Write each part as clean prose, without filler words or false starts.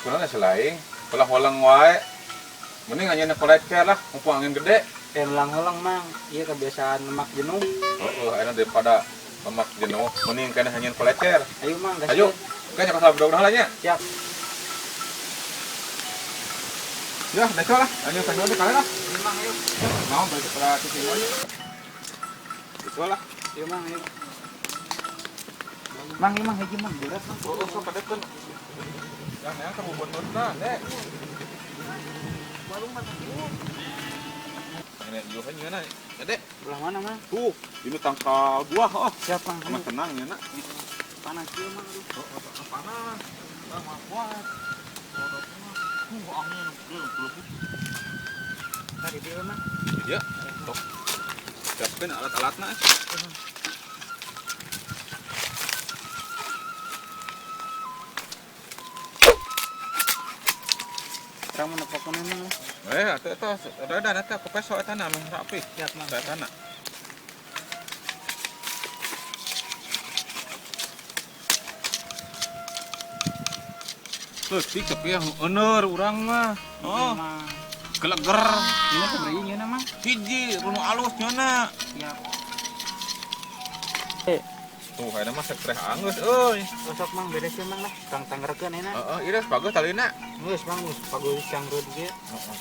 Kunaon selain ulah-ulang wae. Mending anjeunna kolecer lah, mumpung angin gede. Eh, ulang-ulang, Mang. Iya, kebiasaan lemak jenuh. Heeh, ayeuna daripada lemak jenuh, mending keneh anjeun kolecer. Ayo, Mang, gas. Ayo, kayaknya kasar bedog lah nya. Siap. Ya, neco lah. Anjeun kasih di kalian lah. Ayo, Mang, ayo. Mau balik ke sisi mana? Itu lah. Ayo, Mang, ayo. Mang, ieu Mang, hiji Mang, berat, Mang. Oh, sok kadepkeun. Yang yang kabubutuhna, Dek. Warung mana ieu? Ini ieu nyeuna, Dek. Belah mana, Mang? Tuh, ini tangkal buah, oh. Siap, Mang. Aman tenang ya, nak. Panas ieu, Mang. Aduh. Oh, oh, panas. Nah, mah kuat. Angin gede, Tadi dia, Mang. Ya, tok. Siapkeun alat-alatna. Urang mau nepokkeun, Mang. Eh, atuh eta rada eta ku peso eta na meh rapi. Siap, Mang. Eta na. Leutik tapi yang euneur urang mah. Oh, Mang. geleger. Ini sabaraha nyeuna, Mang? Hiji, nu alus nyeuna. Siap. Tuh, ayeuna mah sekreh anggeus euy. Sok, Mang, beres ya, Mang lah. Tang tanggerkeun enak. Heeh, ieu bagus talina. Geus, Mang, geus pagus cangreud ge. Heeh.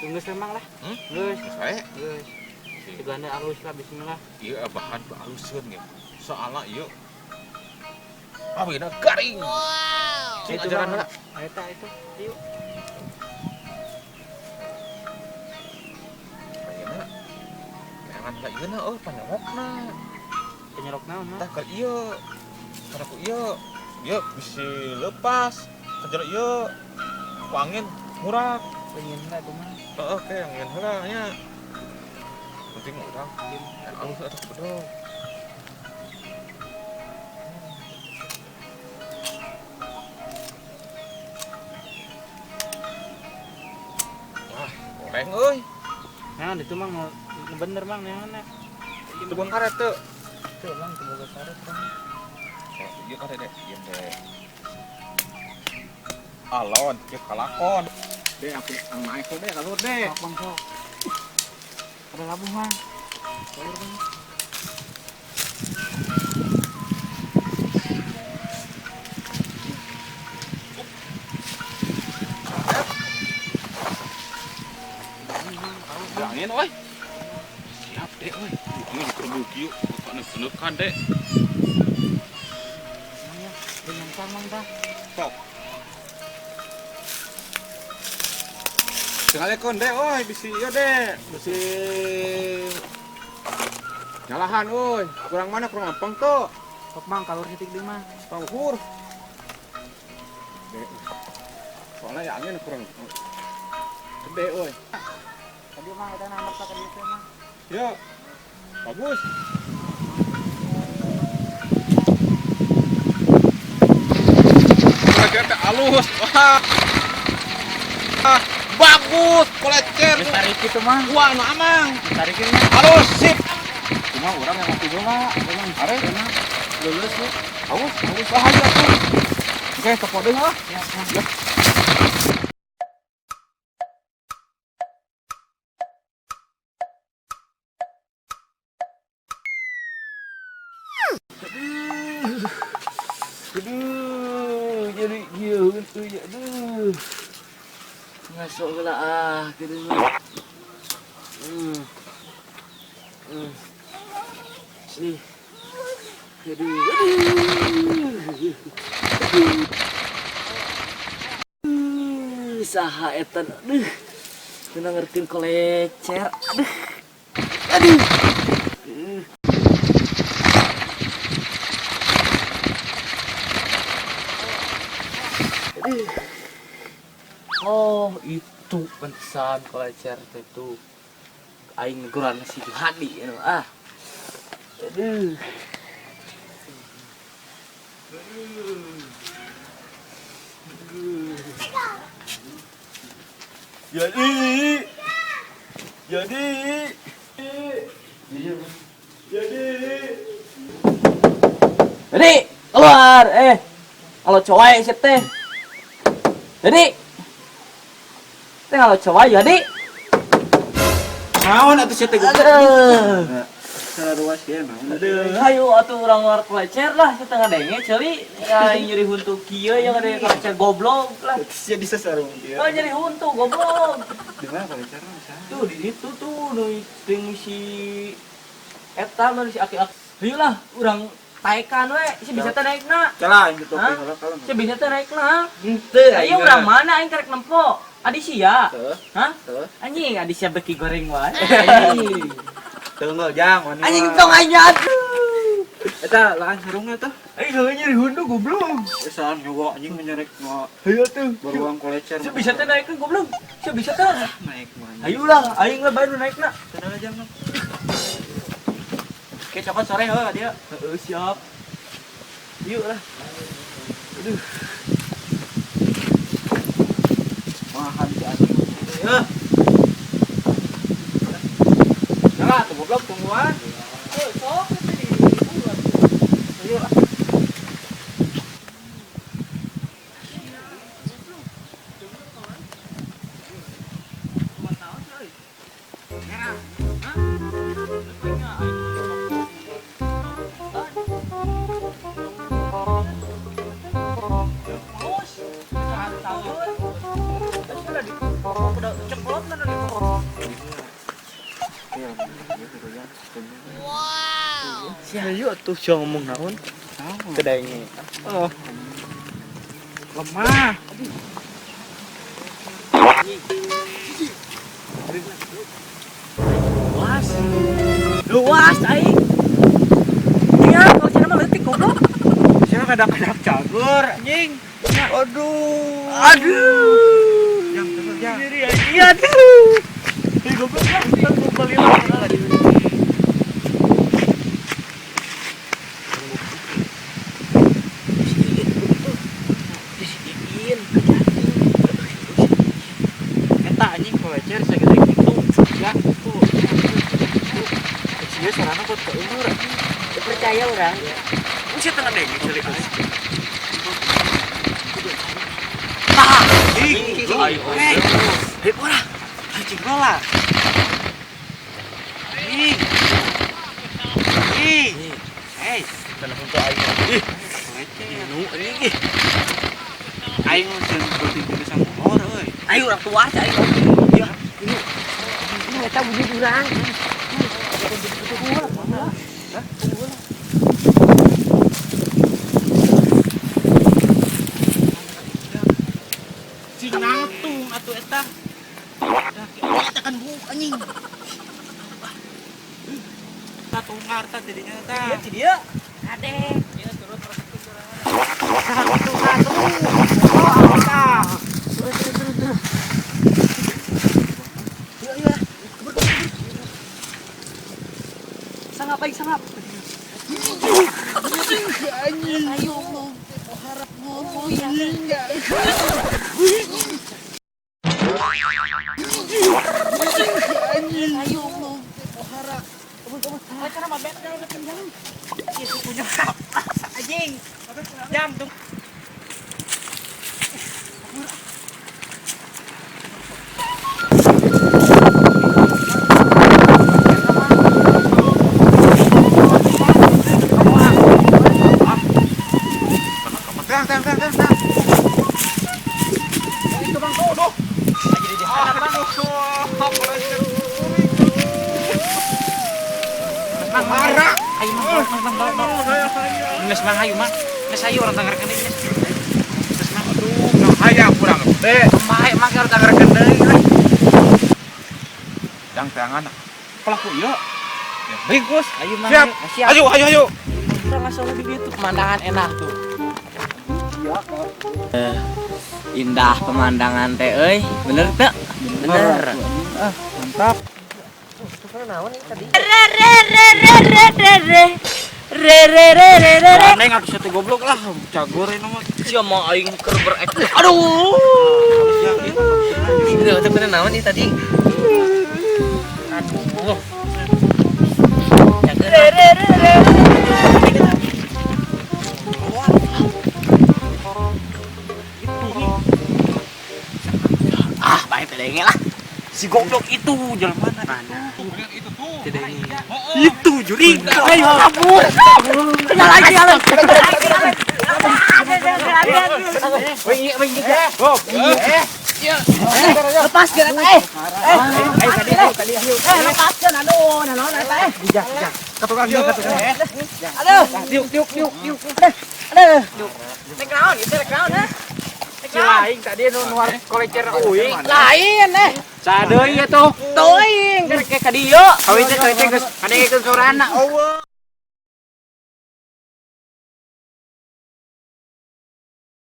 Geus, Mang lah. Hmm? Geus. Geus wae. Geus. Segana alus lah, bismillah. Ieu bahan aluseun ge. Soalna ieu awina garing. Wow. Cing Itu, ajaran Mang. heula. Eta itu. Yuk. Ayeuna. Jangan ka ieu na euy panyerokna. Penyerok naon, Mang? Tah keur ieu. Karena ku ieu ieu bisi lepas. Kejar ieu. Ku angin murah. Pengen lah itu, Mang. Heeh, ke angin heula nya. Penting urang alus atuh bedog. Wah, goreng euy. Nah, itu Mang nu bener, Mang, yang mana? Itu buang karet tuh. Tuh, Mang, teu boga karet, Mang. Oh, ieu karet deh, ieu deh. Alon, ieu kalakon. Deh, aku ang naik deh, kalur deh. Sok, Mang, sok. Ada labuh, Mang. Kalur, Bang. Angin, oi. Siap deh, oi. Angin kerbuk ieu, otakna penekan deh. Mang ya, dengan Mang tah. Sok. Tinggalikeun deh, oi, bisi ieu deh, bisi nyalahan oi. Kurang mana kurang ampang tuh. Sok, Mang, kalur titik deui, Mang. Tauhur. Deh. Soalnya ya angin kurang gede oi. Tadi, Mang, eta nambah ka dieu teh, Mang. Ya. Bagus. Kolecer teh alus. Wah. Ah, bagus kolecer. Geus tarik kitu, Mang. Wah, nu amang. Tarikin, Mang. Alus sip. Cuma orang yang ngopi heula. Memang, Are. Memang. Lulus ya. Alus, alus lah aja tuh. Oke, tepok deui lah. Siap, Mang. Ya. Aduh, jadi kieu euy, aduh. Ngasok heula ah, kitu mah. Sini. Aduh, aduh. Aduh, saha eta, aduh. Teu ngerkeun kolecer. Aduh. Aduh. Aduh. Aduh. Oh, itu pantesan kolecer itu. Aing neguran si Juhadi anu ah. Aduh. Jadi jadi jadi jadi keluar eh. Kalau wae sia teh. Jadi teh kalau wae jadi. Naon atuh sia teh goblok? Aduh. Sarua sia naon. Aduh, ayo atuh urang luar kolecer lah, sia teh ngadenge ceuli. Aing nyeri huntu kieu yang ada kolecer goblok lah. Sia bisa sarung dia. Oh nyeri huntu goblok. Di mana kolecer mah bisa? Tuh di situ tuh nu jeung si eta mah si aki-aki. Hayu lah, urang taekan we, si bisa teh naikna. Kalah aing tutup Hah? heula kalem. Si bisa teh naikna. Henteu Ayo urang mana aing karek nempo? Adi sia. Heuh. Hah? Heuh. Anjing adi sia beki goreng wae. Tunggu jang wani. Anjing tong aing aduh. Eta laan sarungna tuh. Aing heula nyeri huntu goblok. Geus nyoba anjing menyerek mau Hayu tuh. beruang kolecer. Si bisa teh naikna goblok. Si bisa teh. Naik mah. Ayo lah, aing lah bae nu naikna. Sana jang. Oke, cokot sore heuh dia. Heeh, siap. Yuk lah. Aduh. Mahal si anjing. Heuh. Lah, tuh goblok tungguan. Sok Ayo lah. Ayo tuh siapa ngomong naon? Kedenge. Oh. Lemah. Luas. Luas aing. Iya, kalau cenah mah leutik goblok. Siapa kadang-kadang cagur anjing. Aduh. Aduh. Jang, terus jang. Nyeri anjing aduh. Ih goblok lah, kita kembali lagi. Eta anjing kolecer segede gitu. Ya, tuh. Sia sarana buat keulur anjing. Percaya orang. Sia tengah denge ceuli aing. Tah. Ih, Ayo, hei. Hei, ora. Anjing bola. Ih. Ih. Hei, Cenah huntu aing. Ih, kolecer. Nu anjing ih. Aing mah sieun penting bisa molor euy. Ayo urang keluar cai aing. Ya, ini. Ini eta wujud urang. Cing natung atuh eta. Eta kan buk anjing. Eta tunggar ta jadinya ta. Iya, ci dia. Ade. Iya, turun terus Tunggar terus. Oh, eta. Turun turun turun turun. Yuk, yuk. Kebur, kebur, kebur. Sangap aing sangap. Ayo, harap ngomong ya. Ayo, harap. Anjing. Jam tung. Tang tang tang tang tang. Itu Bang Dodo. Jadi di hadapan. Mang marah. Ayo mang, mang, mang, mang. Geus mang hayu mang. Geus hayu urang tanggerkeun deui geus. Geus mang. Aduh, nah hayang kurang teh. Kumaha mang urang tanggerkeun deui lah. Jang tangan pelaku ieu. Ya, bingkus. Ayo mang. Siap. Siap. Ayo ayo ayo. Urang asal di dieu tuh pemandangan enak tuh. Indah pemandangan teh euy, bener teu? Bener. Ah, mantap. Re re re re re re re. Re re re re re re. Neng atuh satu goblok lah, cagur ini mah. Sia mah aing keur berek. Aduh. Ini teh bener naon nih tadi? Aduh. Re re re re. Denge lah. Si goblok itu jelema Mana? Tuh, itu tuh. Tidak ini. Heeh. Itu jurig. Ayo kabur. Tinggal lagi jalan. Lepaskeun eta eh. Eh, lepaskeun aduh, naon eta eh. Ketukang dia ketukang. Aduh. Diuk diuk diuk diuk. Aduh. Rek naon ieu teh rek naon ha? Rek Si naon? lain tadi nu nuar kolecer uing. Lain eh. Sadeui atuh. Teuing rek ka dieu. Kawin teh geus kadengekeun sorana. Eueuh.